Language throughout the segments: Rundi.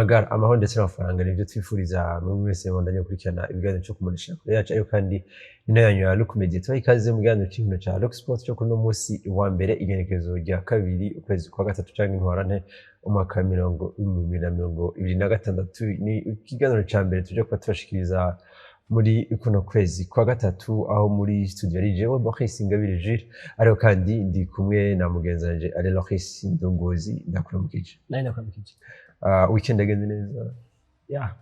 Amagara, amahoro ndetse n'amafaranga nivyo twifuriza muri wese mubandanya gukurikirana ibiganiro cyo kumurisha kure yacu, ariko kandi ni nayo yanyu ya Look Media. Tubaha ikaze mu kiganiro c'inkino ca Look Sport cyo kuri uno musi wa mbere, igenekerezo rya 2 ukwezi kwa 3 canke ntwarante umwaka wa 2026. Ni ikiganiro ca mbere tuje kuba tubashikiriza muri kuno kwezi kwa 3, aho muri studio ari jewe Boris Ingabire Jules, ariko kandi ndi kumwe na mugenzi wanje ari Loris Ndongozi. Ndakuramukije. Nari ndakuramukije. Weekend yagenze neza? Ya.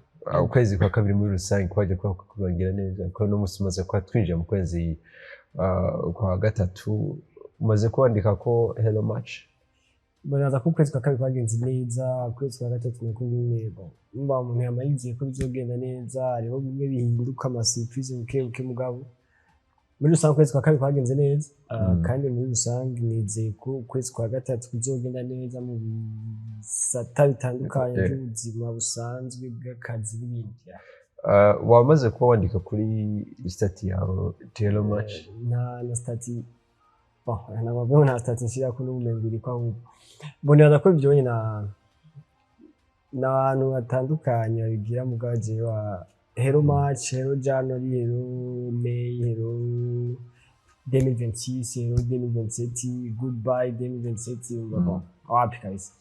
Ukwezi kwa 2 muri rusange kwaje kuba kurangira neza, kuko no musi umaze kuba twinjiye mu kwezi kwa 3, umaze kwandika ko hello match. Mbona ko ukwezi kwa 2 kwagenze neza, ukwezi kwa 3 niko nyine bon. Mba umuntu yama yizeye ko bizogenda neza, hariho bimwe bihinduka ama surprise buke buke, mugabo muri rusange ukwezi kwa 2 kwagenze neza. Kandi muri rusange nizeye ko ukwezi kwa 3 kuzogenda neza mu bisata bitandukanye by'ubuzima busanzwe bw'akazi n'ibindi. Wamaze kuba wandika kuri statut yawe hello match? Nta na statut, bon, ntabwo nta statut nshirako n'ubumenyi biri ko, ahubwo mbonera ko ibyo na n'abantu batandukanye babigira, mugabo jewe wa hello March, hello January, hello May, hello 2026, hello 2027, goodbye 2027. Bon, wapi kabisa.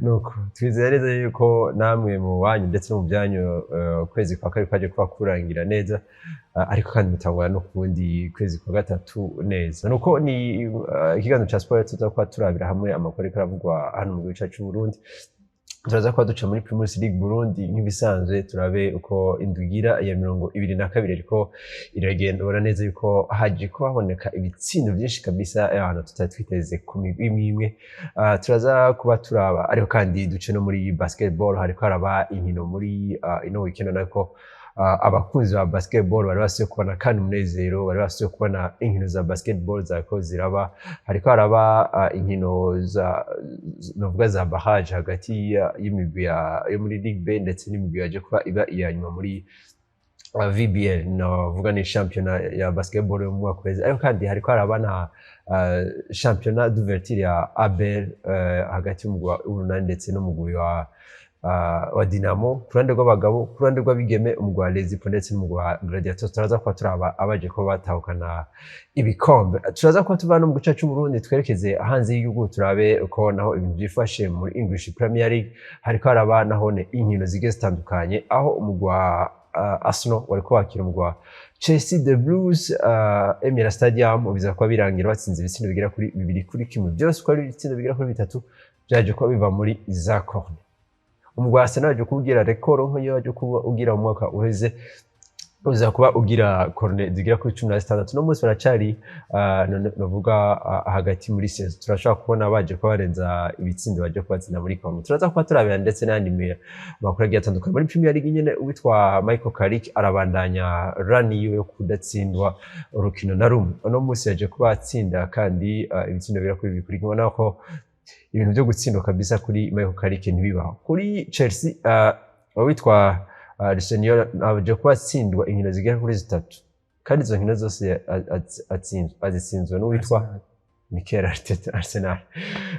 Nuko twizeye neza yuko namwe mu banyu ndetse no mu byanyu ukwezi kwa 2 kwaje kuba kurangira neza, ariko kandi mutangura no kundi kwezi kwa 3 neza. Nuko ni ikiganiro ca sport, tuza kuba turabira hamwe amakuru ariko aravugwa hano mu gihugu cacu c'Uburundi. Turaza kuba duca muri Primus League Burundi nk'ibisanzwe, turabe uko indugira ya 22 ariko iragenda. Ubona neza yuko haje kuba haboneka ibitsindo byinshi kabisa, ahantu tutari twiteze ku migwi imwe imwe. Turaza kuba turaba, ariko kandi duce no muri basketball, hariko haraba inkino muri ino weekend, nako abakunzi ba basketball bari basubiye kubona kandi umunezero, bari basubiye kubona inkino za basketball zariko ziraba. Hariko haraba inkino za novuga za barrage hagati y'imigwi yo muri Ligue B ndetse n'imigwi yaje kuba iba iya nyuma muri VBL, novuga ni championnat ya basketball yo mu mwaka uheze. Ariko kandi hariko haraba na championnat d'ouverture ya ABL hagati y'umugwi wa Urunani ndetse n'umugwi wa Dinamo ku ruhande rw'abagabo, ku ruhande rw'abigeme umugwi wa Lezipo ndetse n'umugwi wa Gladiators. Turaza kuba turaba abaje kuba batahukana ibikombe. Turaza kuba tuva no mu gice c'Uburundi twerekeze hanze y'igihugu, turabe uko naho ibintu vyifashe muri English Premier League. Hariko haraba nahone inkino zigiye zitandukanye, aho umugwi wa Arsenal wariko wakira umugwi wa Chelsea, The Blues, Emirates Stadium, biza kuba birangira batsinze ibitsindo bigera kuri 2-1. Byose uko ari ibitsindo bigera kuri 3 vyaje kuba biva muri za corner. Umugwi wa Arsenal waje kuba ugira record nk'iyo waje kuba ugira mu mwaka uheze, uza kuba ugira corner zigera kuri 16. No munsi baracari novuga hagati muri saison, turashobora kubona baje kuba barenza ibitsindo baje kuba batsinda muri corner. Turaza kuba turabera ndetse n'ayandi makuru agiye atandukanye muri Premier League nyene. Uwitwa Michael Carrick arabandanya run yiwe yo kudatsindwa urukino na rumwe. Uno munsi yaje kuba atsinda kandi ibitsindo bigera kuri 2-1. Nako ibintu byo gutsindwa kabisa kuri Michael Carrick ntibibaho. Kuri Chelsea, uwitwa Arsenal aje kuba atsindwa inkino zigera kuri 3, kandi izo nkino zose azitsinzwe n'uwitwa Mikel Arteta, Arsenal.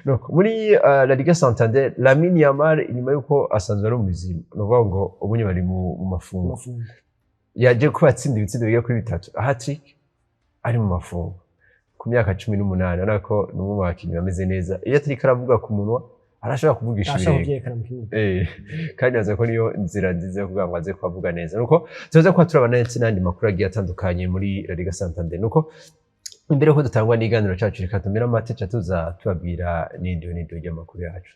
Nuko muri La Liga Santander, Lamine Yamal, inyuma yuko asanzwe ari umuzima, ni ukuvuga ngo ubu nyine bari mu mafungo, Mafungo. yaje kuba atsinda ibitsindo bigera kuri 3, hat-trick, ari mu mafungo ku myaka 18. Urabona ko ni umwe mu bakinnyi bameze neza. Iyo atariko aravuga ku munwa, arashobora kuvugisha Ashobora ibirenge. kuvyerekana mu kibuga. Kandi naza ko niyo nzira nziza yo kugira ngo aze kubavuga neza. Nuko tuza kuba turabana ndetse n'andi makuru agiye atandukanye muri La Liga Santander. Nuko imbere yuko dutangwa n'iganiro cacu, reka tumire amate, ca tuza tubabwira n'idio n'idio ry'amakuru yacu.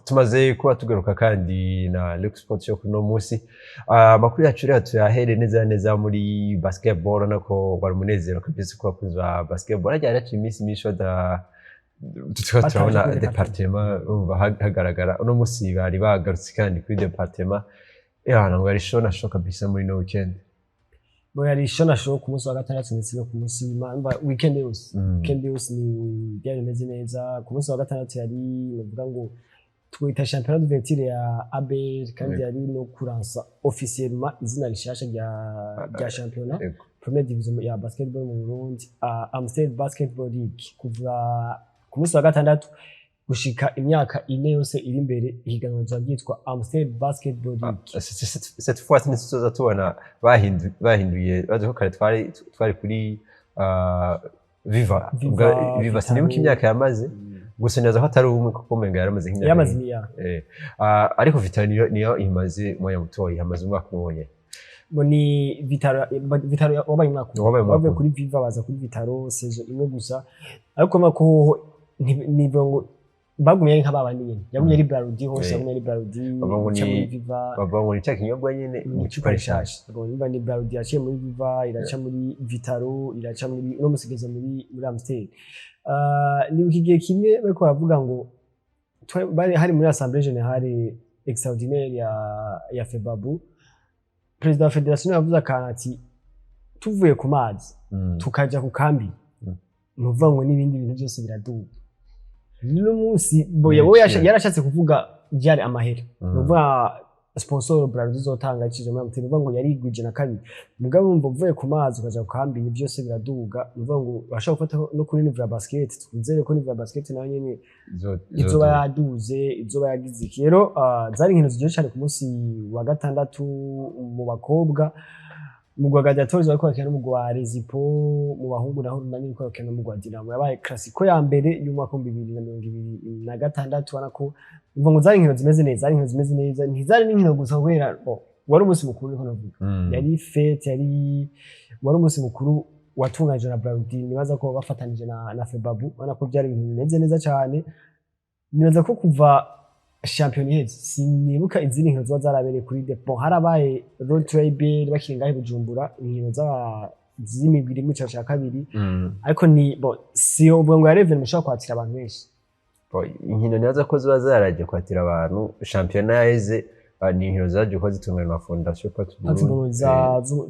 Tumaze kuba tugaruka kandi na Lux Sport yo kuno munsi. Amakuru yacu rero tuyahere neza neza muri basketball, nako wari umunezero kabisa ku bakunzi ba basketball. Hagiye haraciye iminsi myinshi bada tuba Bataje turabona kuri département, urumva hagaragara. Uno munsi bari bagarutse kandi kuri département, yana ngo yari show na show kabisa muri no weekend. Bo, yari show na show ku munsi wa gatandatu ndetse no ku munsi w'Imana, weekend yose. Weekend yose ni byari bimeze neza. Ku munsi wa gatandatu yari, navuga ngo twita championnat d'ouverture ya ABL, kandi yari no kuransa officiellement izina rishasha rya championnat première division ya basketball mu Burundi, Amstel Basketball League. Kuva ku munsi wa gatandatu gushika imyaka 4 yose iri imbere, ihiganwa rizoba ryitwa Amstel Basketball League. Cette fois ntituzoza tubona bahinduye, bazi ko kare twari kuri Viva. Viva, Viva sinibuka Vitalo. imyaka yamaze, gusa nibaza ko atari umwe, kuko umenga yaramaze nk'imyaka Yamaze myinshi. imyaka. Ariko Vitalo niyo imaze umwanya mutoyi, hamaze umwaka umwe wonyene. Ngo ni Vitalo, Vitalo wabaye umwaka umwe. Wabaye umwaka Bavuye umwe. kuri Viva baza kuri Vitalo saison imwe gusa, ariko mako hoho ntivuga ngo bagumye ari nk'ababandi nyene, yagumye ari Brarudi hose. Yagumye ari Brarudi. Bavuga ngo ica muri Viva. Bavuga ngo ni cya kinyobwa nyene mu mu icupa rishasha. Ngo nimba ni Brarudi yaciye muri Viva, iraca muri Vitalo, iraca muri uno musigeze muri Amstel. Nibuka igihe kimwe bariko baravuga ngo bari hari muri assemblée générale extraordinaire ya FEBABU, perezida wa fédération yavuze akantu ati: "Tuvuye ku mazi tukaja ku kambi, ni ukuvuga ngo n'ibindi bintu byose biraduga." Uno munsi boya Ibiciro. we yarashatse kuvuga byari amahera, ni ukuvuga sponsor Brarudi izotanga icije muri Amstel, ni ukuvuga ngo yarigwije na kabiri. Mugabo wumva uvuye ku mazi ukaja ku kambi, byose biraduga. Ni ukuvuga ngo bashobora gufata no kuri niveau ya basket. Twizere ko niveau ya basket nayo nyene izoba yaduze, izoba yagize iki. Rero zari inkino ziryoshye cyane ku munsi wa gatandatu. Mu bakobwa, umugwi wa Gladiators wariko barakina n'umugwi wa Rezipo. Mu bahungu naho, Runani iriko barakina n'umugwi wa Dinamo. Yabaye classico ya mbere y'umwaka wa 2026. Ubona ko umva ngo zari inkino zimeze neza, zari inkino zimeze neza. Ntizari n'inkino gusa, kubera bon, wari umunsi mukuru, niko navuga. Yari fête, wari umunsi mukuru watunganijwe na Brarudi, nibaza ko bafatanije na FEBABU. Ubona ko byari ibintu bimeze neza cyane. Nibaza ko kuva shampiyona iheze sinibuka izindi nkino ziba zarabereye kuri bon, harabaye Road to ABL bakiri ngaho i Bujumbura, inkino z'imigwi iri mu cicaro ca kabiri. Ariko ni bon, si uvuga ngo yari événement ushobora kwakira abantu benshi. Bon, inkino nibaza ko ziba zaraje kwatira abantu shampiyona yaheze, ni inkino zaje kuba zitunganywa na Fondation Pax Burundi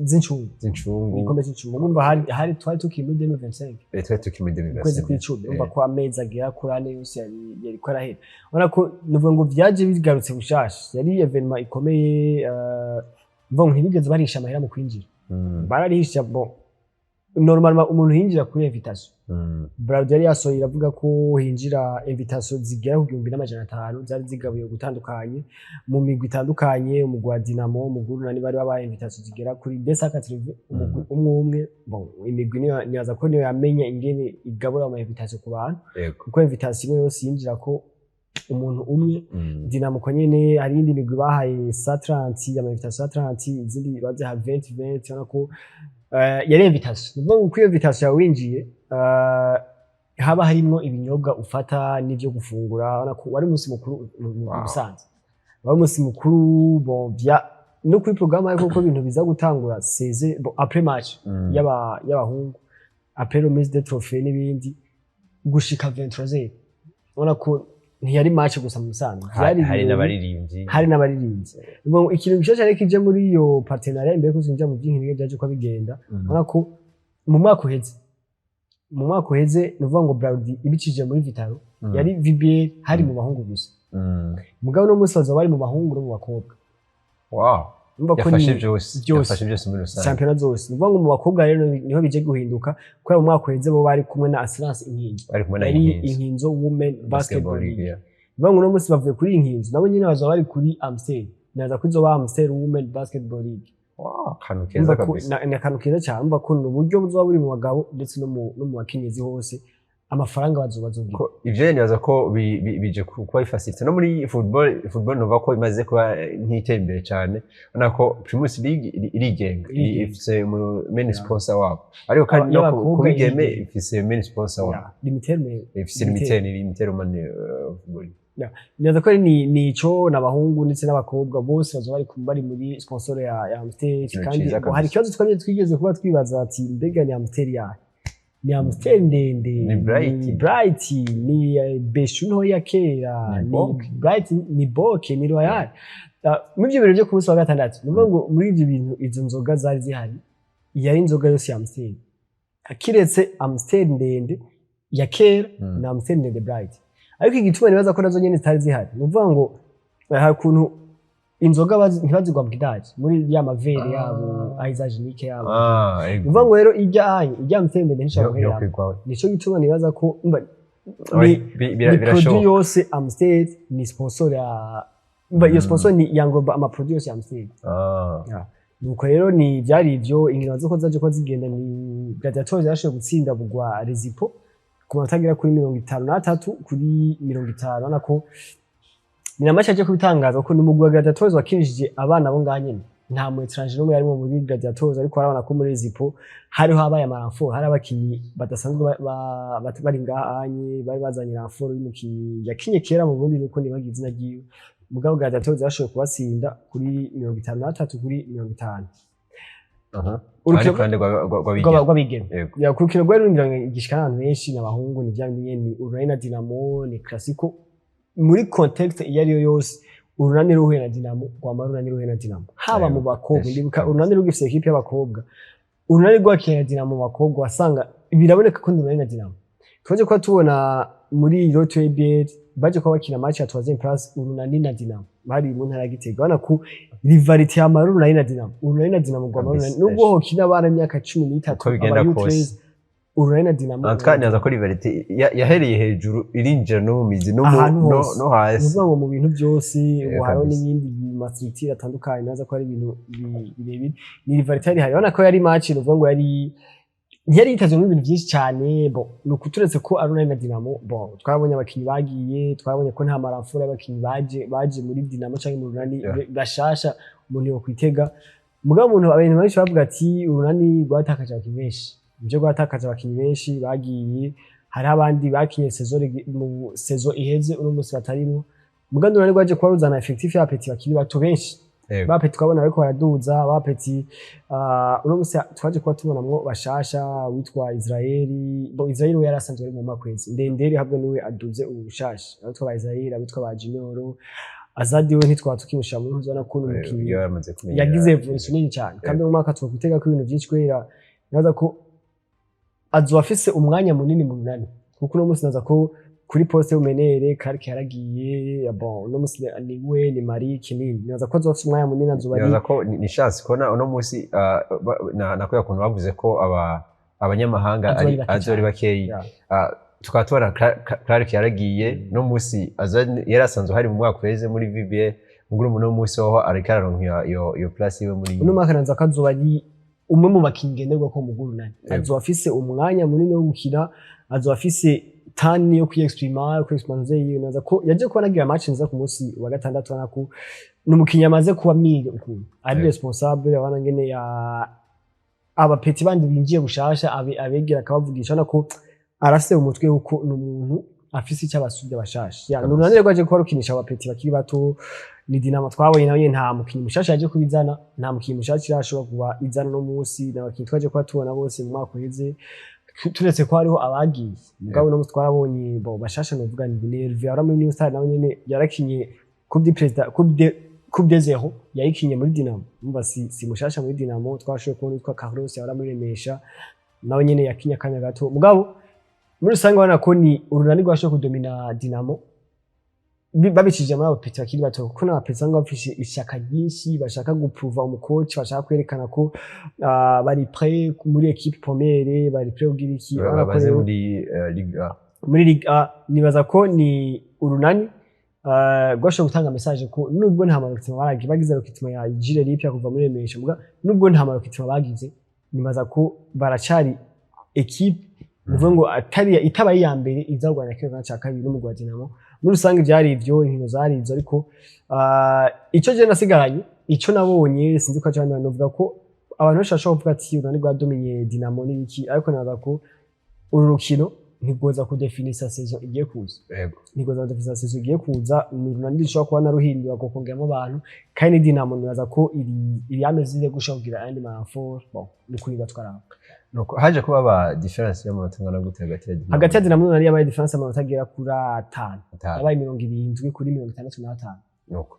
z'incungu. Z'incungu. Igikombe c'icungu. Urumva hari twari tukiri muri 2025. Twari tukiri muri Ukwezi 2025. kw'icumi. Urumva ko amezi agera kuri 4 yose yariko arahera. Urabona ko nuvuga ngo vyaje bigarutse bushasha, yari événement ikomeye. Mvuga ngo ntibigeze barisha amahera mu kwinjira. Bararihisha, bon, normalement umuntu yinjira kuri invitation. Brarudi yari yasohoye iravuga ko hinjira invitation zigera ku 1500, zari zigabuye gutandukanye mu migwi itandukanye. Umugwi wa Dinamo, umugwi w'Urunani bari babaye invitation zigera kuri 280, umugwi umwe umwe. Bon, imigwi niyo nibaza ko niyo yamenye ingene igabura ama invitation ku bantu, kuko invitation imwe yose yinjira ko umuntu umwe. Dinamo uko nyene. Hari iyindi migwi bahaye 130, ama invitation 130, izindi baziha 20 20. Urabona ko yari invitation, ni ukuvuga ngo uko iyo invitation yawe winjiye, haba harimwo ibinyobwa ufata n'ivyo gufungura. Urabona ko wari umunsi mukuru mu busanzwe wari umunsi mukuru. Bon, vya no kuri programme, ariko ko ibintu biza gutangura seize, bon, après match y'abahungu, après remise de trophée n'ibindi, gushika 23h. Ubona ko ntiyari match gusa mu busanzwe, vyari Hari ibirori, n'abaririmbyi. Hari n'abaririmbyi. Ngo ikintu gishasha ariko kije muri iyo partenariat, imbere ko twinjira mu by'inkino byaje ko bigenda, ubona ko mu mwaka uheze, ni ukuvuga ngo Brarudi ibicije muri Vitalo, yari VBL, hari mu bahungu gusa. Mugabo no munsi bazoba bari mu bahungu no mu bakobwa. Urumva ko Yafashe ni byose. Byose. Yafashe byose muri rusange. Shampiyona zose. Ni ukuvuga ngo mu bakobwa rero niho bije guhinduka, kubera mu mwaka uheze bo bari kumwe na Assurance Inkinzo. Bari kumwe na Yari Inkinzo. Inkinzo Women Basketball Basketball League. League, yeah. Ni ukuvuga ngo uno munsi bavuye kuri Inkinzo, nabo nyine bazoba bari kuri Amstel. Naza ko izoba Amstel Women Basketball League. Wow, akantu keza Urumva ko kabisa. ni akantu keza cyane. Urumva ko ni uburyo buzoba buri mu bagabo ndetse no mu bakenyezi hose, amafaranga bazoba bazogira. Ko ivyo nibaza ko bije kuba bifacilite no muri football. Football numva ko imaze kuba nk'itera imbere cyane. Ubona ko Primus League irigenga, Irigenga. Ifise umu main sponsor wabo, ariko kandi no Y'abakobwa ku bigeme irigenga. ifise main sponsor wabo. Yeah, Limitel Ifise Limitel, ni Limitel Women Football. Nibaza ko ari ni ico n'abahungu ndetse n'abakobwa bose bazoba bari muri sponsor ya Amstel. Ikintu Kandi ciza ngo hari kabisa. ikibazo twari twigeze kuba twibaza ati: mbega ni Amstel yahe? Ni Amstel ndende? Ni Bright. Ni Bright, ni Beshu ntoya ya kera? Ni Ni Boke. Bright, ni Boke, ni Royal? Muri ibyo bintu byo ku munsi wa gatandatu, ni ukuvuga ngo muri ibyo bintu izo nzoga zari zihari, yari inzoga yose ya Amstel kiretse Amstel ndende ya kera na Amstel ndende Bright. Ariko igituma nibaza ko nazo nyene zitari zihari, ni ukuvuga ngo hari ukuntu inzoga ntibazigwa mu kidaji muri ya ma verre yabo à usage unique yabo. Ah, Ni ego. ukuvuga ngo rero ijya anye ijya Amstel ndende ntishobora Yo guheramo. kwigwawe. Nico gituma nibaza ko Oya, ni ni produit birashoboka. yose Amstel ni sponsor ya mba iyo sponsor ni yangloba ama produit yose ya Amstel. Nuko rero ni byari ivyo. Inkino zo ko zaje ko zigenda, ni Gladiators yashoboye gutsinda bugwa Rezipo ku manota agera kuri 53-50. Urabona ko ni na match yaje kubitangaza ko ni umugwi wa Gladiators wakinishije abana bo ngaha nyene, nta mu étranger n'umwe yarimo muri Gladiators. Ariko urabona ko muri Rezipo hariho habaye ama renfort, hari abakinyi badasanzwe bari ngaha anye, bari bazanye renfort y'umukinyi yakinye kera mu Burundi, nuko nibagiye izina ryiwe. Mugabo Gladiators yashoboye kubatsinda kuri 53-50. Urukino Ariko ruhande rw'abigeme. Rw'abigeme. Yego. Ya, ku rukino rwari rurindiriwe igishika n'abantu benshi n'abahungu, ni bya bindi nyene, ni Urunani na Dinamo, ni Classico. Muri contexte iyo ariyo yose, Urunani ruhuye na Dinamo rwama Urunani ruhuye na Dinamo, haba mu bakobwa. Ndibuka Urunani rugifise équipe y'abakobwa, Urunani rwakira na Dinamo mu bakobwa, wasanga biraboneka ko ndi Urunani na Dinamo. Twaje kuba tubona muri Roto ABL baje kuba bakina match ya troisième place, Urunani na Dinamo bari mu ntara ya Gitega. Urabona ko rivalité ya Urunani na Dinamo, Urunani na Dinamo rwama Kabisa. Urunani nubwo hokina abana imyaka 13, Uko bigenda aba kose. U13, Urunani na Dinamo. En tout cas, nibaza ko rivalité yahereye hejuru irinjira no mu mizi no Ahantu hose. no hasi. Ni ukuvuga ngo mu bintu byose ubu hariho n'ibindi ma structure atandukanye, naza ko ari ibintu birebire, ni rivalité yari ihari. Urabona ko yari match, ni ukuvuga ngo yari ntiyari yitezwemo ibintu byinshi cyane. Bon, ni ukuturetse ko ari Urunani na Dinamo. Bon, twabonye abakinyi bagiye, twabonye ko nta ma renfort y'abakinyi baje muri Dinamo cyangwa mu Runani bashasha umuntu yokwitega. Mugabo umuntu, abantu benshi bavuga ati Urunani rwatakaje abakinyi benshi. Nivyo, rwatakaje abakinyi benshi bagiye, hariho abandi bakinye saison mu saison iheze uno munsi batarimwo. Mugabo Urunani rwaje kuba ruzana effectif ya petits bakiri bato benshi. Ba petits twabona bariko baraduza, ba petits uno munsi twaje kuba tubonamwo bashasha witwa Israeli. Bon, Israeli we yari asanzwe ari mu makwezi ndenderi, ahubwo niwe aduze ubushasha. Abitwa ba Israeli, abitwa ba Junior Azadi, we ntitwaba tukimusha muri ntuzona ko n'umukinyi Iyo yamaze kumenyera. Yagize évolution nini cyane, kandi mu mwaka twakwitega ko ibintu byinshi, kubera naza ko azoba afise umwanya munini mu Runani, kuko uno munsi naza ko kuri poste y'umenere Karike yaragiye. Bon, uno munsi ni we, ni Marie kinini, naza ko azoba afise umwanya munini, azoba ari Nibaza ko ni chance kubona uno munsi na kubera ukuntu bavuze ko abanyamahanga Azoba ari ari bake azoba ari cyane. bakeyi. Tukaba tubona Clark yaragiye no munsi yari asanzwe hari mu mwaka uheze muri VBA, muguru uno munsi hoho ariko araronka iyo place iwe muri Uno mwaka naza ko azoba ari umwe mu bakinyi ngenderwa ko mu Runani. Azoba afise umwanya munini wo gukina, azoba afise tani yo kwiyexprima, yo kwexprima nze yiwe. Naza ko yaje kuba anagira match nziza ku munsi wa gatandatu. Ubona ko ni umukinyi amaze kuba mûr, ukuntu ari responsable, abana ngene ya aba petits bandi binjiye bushasha abegera akabavugisha. Ubona ko arafise umutwe, kuko ni umuntu afise icyo abasubya bashasha. Ya, ni Urunani rwaje kuba rukinisha aba petits bakiri bato. Ni Dinamo twabonye nawe nta mukinyi mushasha yaje kubizana, nta mukinyi mushasha irashobora kuba izana no munsi. N'abakinyi twaje kuba tubona bose mu mwaka uheze, turetse ko hariho abagiye. Mugabo no munsi twarabonye bo bashasha, novuga ni Hervé ahora muri New Star, nawe nyene yarakinye Coupe du Président, Coupe des Zéro yayikinye muri Dinamo. Umva, si mushasha muri Dinamo. Twashoboye kubona witwa Carlos ahora muri Remesha, nawe nyene yakinye akanya gato. Mugabo muri rusange urabona ko ni Urunani rwashoboye kudomina Dinamo babicishije muri abo petits bakiri bato, kuko n'aba petits usanga bafise ishyaka ryinshi, bashaka gupruva umukoci, bashaka kwerekana ko bari prêt muri équipe première, bari prêt kugira iki. Urabona ko baze rero muri Ligue A. Muri Ligue A nibaza ko ni Urunani rwashoboye gutanga message ko nubwo nta ma recrutement baragiye bagize, recrutement ya Gilles Lipia kuva muri Remesha, muga nubwo nta ma recrutement bagize, nibaza ko baracari équipe, nivuga ngo atari itabaye iya mbere iza kurwana kino cya kabiri n'umugwi wa Dinamo. Muri rusange byari ivyo, inkino zari izo. Ariko ico je nasigaranye, ico nabonye, sinzi ko cyane novuga ko abantu benshi bashobora kuvuga ati Urunani rwadominye Dinamo n'ibiki, ariko nabaza ko uru rukino Ntigoza kudefinisa saison igiye kuza. Ntigoza kudefinisa saison igiye kuza. Ni Urunani rushobora kuba naruhindura kongeramo abantu, kandi Dinamo nibaza ko iri ameze iri gushobora kugira ayandi ma renfort. Bon, ni kuri twaraba. Nuko haje kuba ba différence y'amanota angana gute hagati ya Dinamo? Hagati ya Dinamo n'Urunani yabaye différence y'amanota agera kuri 5. 5. Yabaye 70 kuri 65. Nuko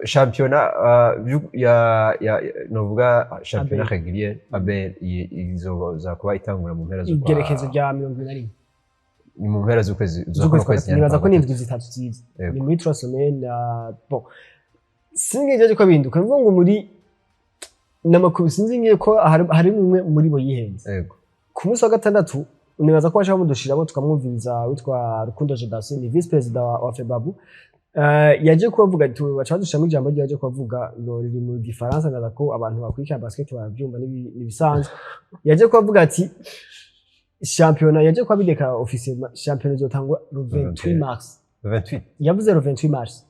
shampiyona ya novuga shampiyona ABL. régulière ABL izoza kuba itangura mu mpera z'ukwa Igerekezo rya 21. Ni mu mpera z'ukwezi z'ukwezi kwa kwezi. gatatu. Nibaza ko ni indwi 3 ziza. Ni muri 3 semaines. Bon, sinzi ngiye ko bihinduka, ni ngo muri n'amakuru, sinzi ngiye ko hari umwe muri bo yihenze. Ku munsi wa gatandatu nibaza ko bashaka mudushiramo tukamwumviriza, witwa Rukundo Jedasi, ni vice président wa FEBABU. Yaje kubavuga ati baca badushiramo ijambo rye, yaje kubavuga ngo riri mu gifaransa, ngaza ko abantu bakurikira basket barabyumva n'ibisanzwe. Yaje kubavuga ati shampiyona, yaje kuba bidekara officiellement, shampiyona izotangwa le 28 mars. 28? Yavuze le 28 mars.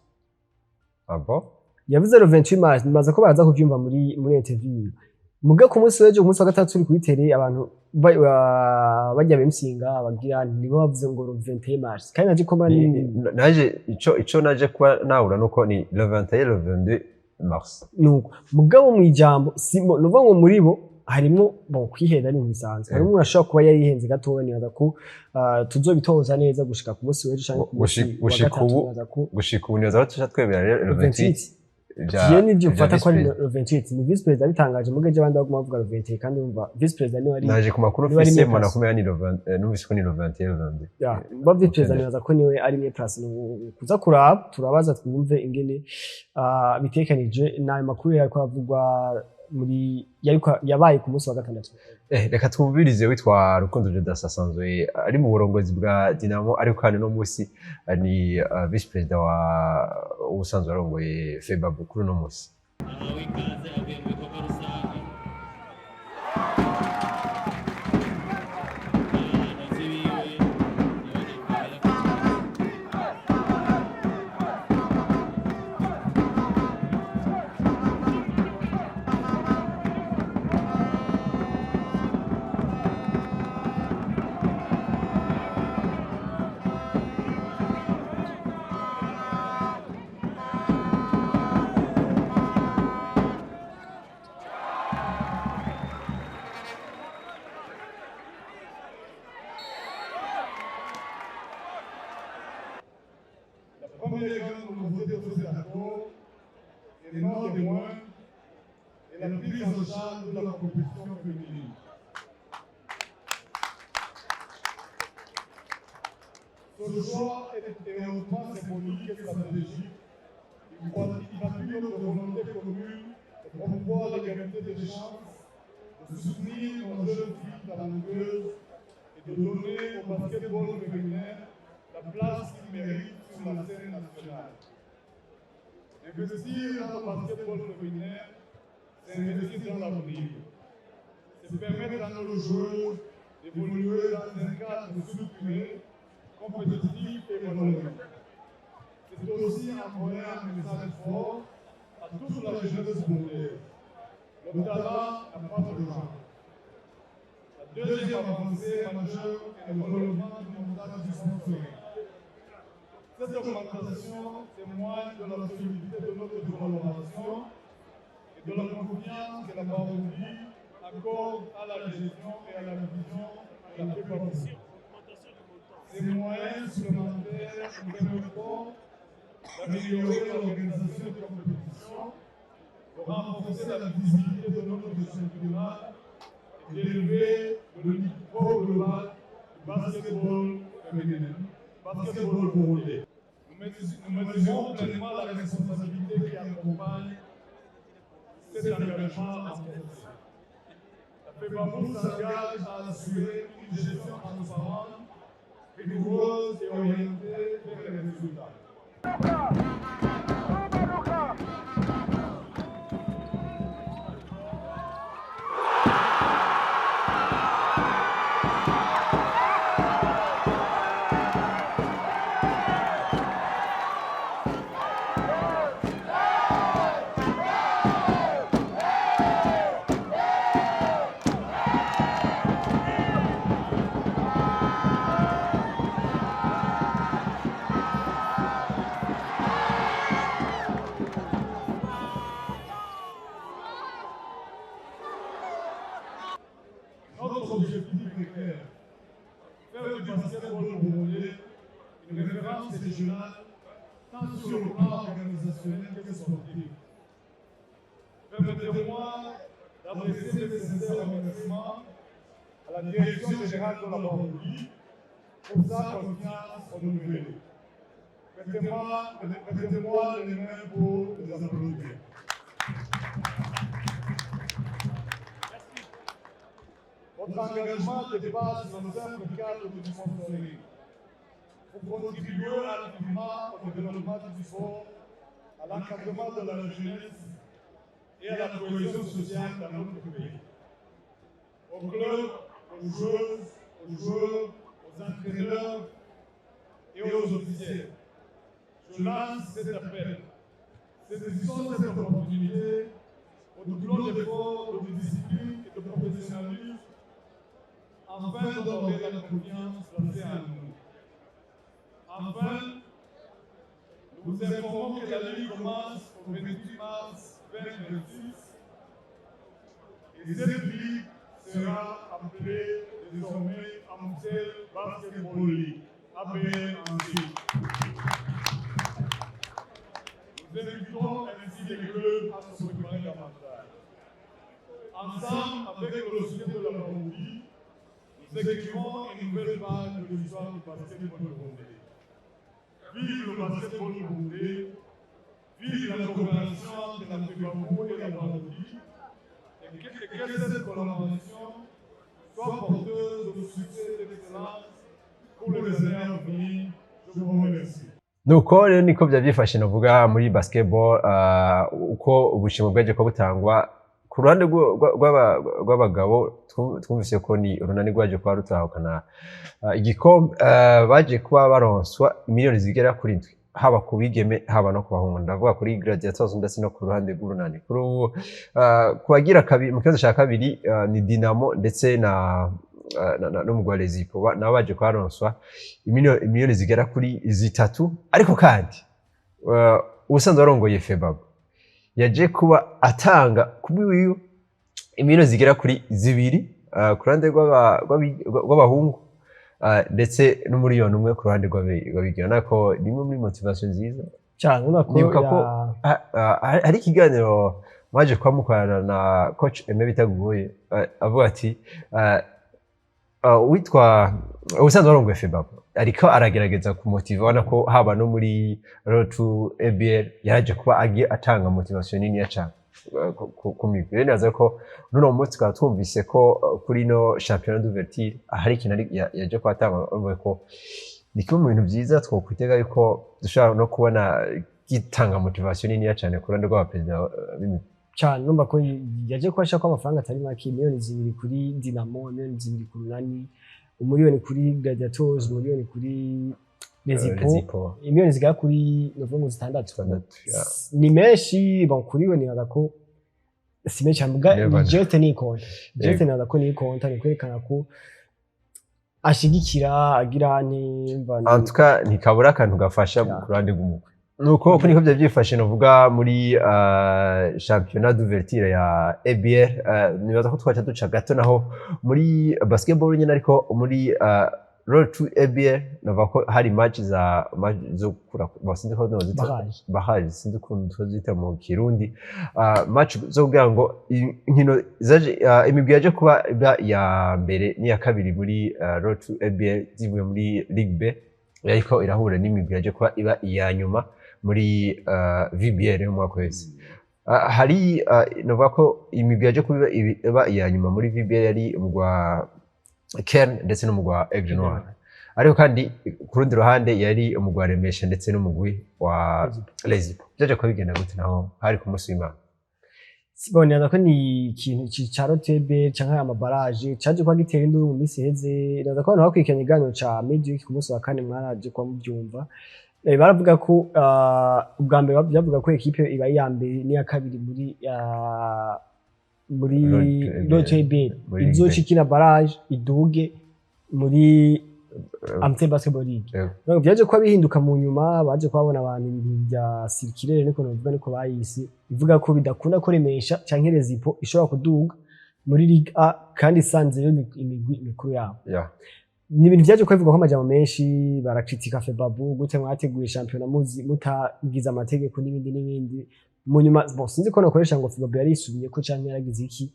Ah bon? Yavuze le 28 mars. Nibaza ko baraza kuvyumva muri interview. Muga ku munsi w'ejo, ku munsi wa gatatu, turi kuri télé, abantu bajya bemusinga bagira nibo bavuze ngo le 21 mars, kandi naje ko mbona Naje ico naje kuba nahura nuko ni le 21, le 22 mars. Nuko mugabo mu ijambo si nuvuga ngo muri bo harimo, bon, kwihenda ni bisanzwe, harimo umuntu ashobora kuba yarihenze gatoya. Nibaza ko tuzobitoza neza gushika ku munsi w'ejo canke ku munsi wa Gushika gatatu. ubu Nibaza ko gushika ubu nibaza ko tuca twemera rero le le 28. 28. Je nivyo vya mfata ko ari vice le 28, ni vice président abitangaje, muga ejo abandi baguma bavuga le 21, kandi umva vice président niwe ari Naje ku makuru niwe ari mfise mieux mbona placé. kumenya ni le 20, numvise ko ni le 21, le 22. Ya, ba vice président Okay. nibaza ko niwe ari mieux placé. Ni kuza kuraba, turabaza twumve ingene bitekanije n'ayo makuru yariko aravugwa muri yariko yabaye ku munsi wa gatandatu. Reka twumvirize witwa Rukundo Judas, asanzwe ari mu burongozi bwa Dinamo, ariko kandi no munsi ni vice président wa ubusanzwe arongoye FEBABU kuri uno munsi. Ahawe ikaze avuye mu bikorwa rusange, abahanuzi biwe nibo nyakubahwa. La première grande nouveauté de cet accord, et non des moindres, est la prise en charge de la compétition féminine. Ce choix est hautement symbolique et stratégique. Il traduit notre volonté commune de promouvoir l'égalité des chances, de soutenir nos jeunes filles talentueuses et de donner au basketball féminin la place qu'il mérite sur la scène nationale. Investir dans le basketball féminin, c'est investir dans l'avenir. C'est permettre à nos joueuses d'évoluer dans un cadre structuré, compétitif et valorisant. C'est aussi envoyer un message fort à toute la jeunesse burundaise. Le talent n'a pas de genre. La deuxième avancée majeure est le relèvement du montant du sponsoring. Cette augmentation témoigne de la solidité de notre collaboration et de la confiance que la Barounie accorde à la gestion et à la vision de la préparation. Ces moyens supplémentaires nous permettront d'améliorer l'organisation des compétitions, de renforcer la visibilité de notre championnat et d'élever le niveau global du basketball féminin, basketball burundais. Nous mesurons pleinement la responsabilité qui accompagne cet engagement renforcé. La FEBABU s'engage à assurer une gestion transparente, rigoureuse et orientée vers les résultats. Notre objectif est clair: faire du basketball burundais une référence régionale, tant sur le plan organisationnel que sportif. Permettez-moi d'adresser mes sincères remerciements à la direction générale de la Baroudi pour sa confiance renouvelée. Prêtez-moi les mains pour les applaudir. Votre engagement dépasse le simple cadre du sponsoring. Vous contribuez activement au développement du sport, à l'encadrement de la jeunesse et à la cohésion sociale dans notre pays. Aux clubs, aux joueuses, aux joueurs, aux entraîneurs et aux officiels, je lance cet appel. Saisissons cette opportunité au doublon d'efforts, de discipline et de professionnalisme afin d'honorer la confiance placée en nous. Enfin, nous vous informons que la Ligue commence au 28 mars 2026 et cette ligue sera appelée désormais Amstel Basketball League, ABL en sigle. Nous invitons ainsi les clubs à se préparer davantage. Ensemble, avec le soutien de la Baroudi, nous écrivons une nouvelle page de l'histoire du basketball burundais. Vive le basketball burundais, vive la coopération entre la FEBABU et la Baroudi, et que cette collaboration soit porteuse de succès et d'excellence pour les années à venir. Je vous remercie. Nuko rero niko byari byifashe, navuga muri basketball, uko ubushimwe bwaje kuba butangwa ku ruhande rw'abagabo. Twumvise ko ni Urunani rwaje kuba rutahukana igikombe, baje kuba baronswa miliyoni zigera kuri 7, haba ku bigeme, haba no ku bahungu, ndavuga kuri Gladiators ndetse no ku ruhande rw'Urunani. Kuri ubu, ku bagira kabiri, mu kibazo cya kabiri, ni Dinamo ndetse na n'umugwi wa Lezipo, nabo baje kuharonswa imiliyoni zigera kuri 3. Ariko kandi ubusanzwe arongoye FEBABU yaje kuba atanga kubwiwe imiliyoni zigera kuri 2 ku ruhande rw'abahungu, ndetse n'1 miliyoni ku ruhande rw'abigeme, nako ni imwe muri motivation nziza. Cyane, ubona ko Nibuka ko hari ikiganiro mwaje kuba mukorana na coach Aime Bitaguye, avuga ati witwa ubusanzwe warongoye FEBABU ariko aragerageza kumotiva, ubona ko haba no muri Road to ABL yaraje kuba agiye atanga motivation nini cyane ku migwi. Rero nibaza ko n'uno munsi tukaba twumvise ko kuri no championnat d'ouverture hari ikintu yaje kuba atanga. Urumva ko ni kimwe mu bintu byiza twokwitega yuko dushobora no kubona gitanga motivation nini cyane ku ruhande rw'abaperezida b'imigwi. Cyane, numva ko yaje kuba ashaka ko amafaranga atari make: miliyoni 2 kuri Dinamo, miliyoni 2 ku Runani, 1 miliyoni kuri Gladiators, 1 miliyoni kuri Lezipo. Lezipo. Miliyoni zigera kuri, novuga ngo 6. 6, yeah. Ni menshi. Bon, kuri we nibaza ko si menshi cyane muga Never. ni geste, ni ikonta geste. Nibaza ko ni ikonta, ni kwerekana ko ashigikira, agira nimba En tout cas, ntikabura akantu gafasha ku ruhande rw'umugwi. Nuko uko niko byari byifashe, novuga muri championnat d'ouverture ya ABL. Nibaza ko twaca duca gato naho muri basketball nyine, ariko muri Road to ABL navuga ko hari match za match zo kura, sinzi ko zita Barrage. Barrage, sinzi ukuntu tuzita mu Kirundi, match zo kugira ngo inkino zaje, imigwi yaje kuba iba iya mbere n'iya kabiri muri Road to ABL zivuye muri Ligue B yariko irahura n'imigwi yaje kuba iba iya nyuma muri VBL yo mu mwaka wese. Hari navuga ko imigwi yaje kuba iba iya nyuma muri VBL yari umugwi wa Kern ndetse n'umugwi wa Aigle Noir, ariko kandi ku rundi ruhande yari umugwi wa Remesha ndetse n'umugwi wa Lezipo. Byaje kuba bigenda gute naho? Hari ku munsi w'Imana. Bon, nibaza ko ni ikintu ca rotebe canke ama barrages caje kuba gitera induru mu minsi iheze. Nibaza ko abantu bakurikiranye ikiganiro ca Medic ku munsi wa kane mwaraje kuba mubyumva. Baravuga ko ubwa mbere bavuga ko ekipe iba iya mbere n'iya kabiri muri Road to ABL. Road to ABL Muri Ligue izoca B. ikina barrage iduge muri Amstel Basketball League. Donc byaje kuba bihinduka mu nyuma, baje kuhabona abantu ibintu bya circulaire, niko novuga, niko bayise, ivuga ko bidakunda ko Remesha canke Rezipo ishobora kuduga. muri Ligue A kandi isanzeyo imigwi mikuru yabo. Ni ibintu vyaje kwivugwa ko amajambo menshi, barakritika FEBABU: gute mwateguye shampiyona muzi mutagize amategeko, n'ibindi n'ibindi. Mu nyuma, bon, sinzi ko nakoresha ngo FEBABU yarisubiye ko canke yaragize iki.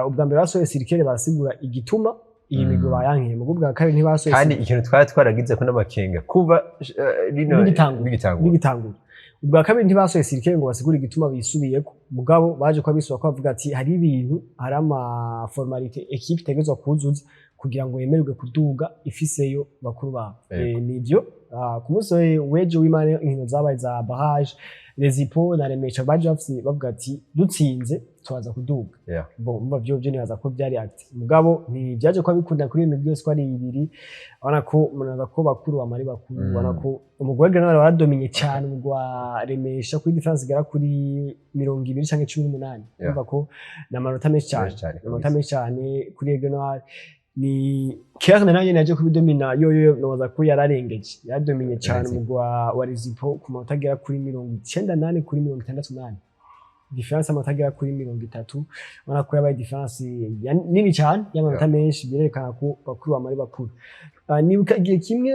Ubwa mbere basohoye circulaire, barasigura igituma iyi migwi bayankiye. Mu bwa kabiri ntibasohoye. Kandi ikintu twari twaragize ko n'amakenga kuva rino Bigitangura. Bigitangura. Bigitangura. Ubwa kabiri ntibasohoye circulaire ngo basigure igituma bisubiyeko, mugabo baje kuba bisubira ko bavuga ati hari ibintu, hari ama formalités équipe itegerezwa kuzuza kugira ngo yemererwe kuduga ifiseyo bakuru babo. Nivyo. Ku munsi w'ejo w'Imana, inkino zabaye za barrage, Rezipo na Remesha baje bafise bavuga ati dutsinze turaza kuduga. Bon, umva vyo nibaza ko vyari acte, mugabo ntibyaje kuba bikunda kuri iyo migwi yose ko ari ibiri. Urabona ko munaza ko bakuru bamari bakuru. Ubona ko umugwi wa Grenade waradominye cyane umugwi wa Remesha kuri différence igera kuri 20 canke 18. Urumva ko ni amanota menshi cyane. Menshi cyane. Amanota menshi cyane kuri Grenade. Ni Kerne nayo nyene yaje kubidomina yo noza ko yararengeje, yaradominye cyane Rezipo. umugwi wa Rezipo ku manota agera kuri 98 kuri 68, différence amanota agera kuri 30. Ubona ko yabaye différence nini cyane y'amanota menshi, byerekana ko bakuru bamari bakuru. Nibuka igihe kimwe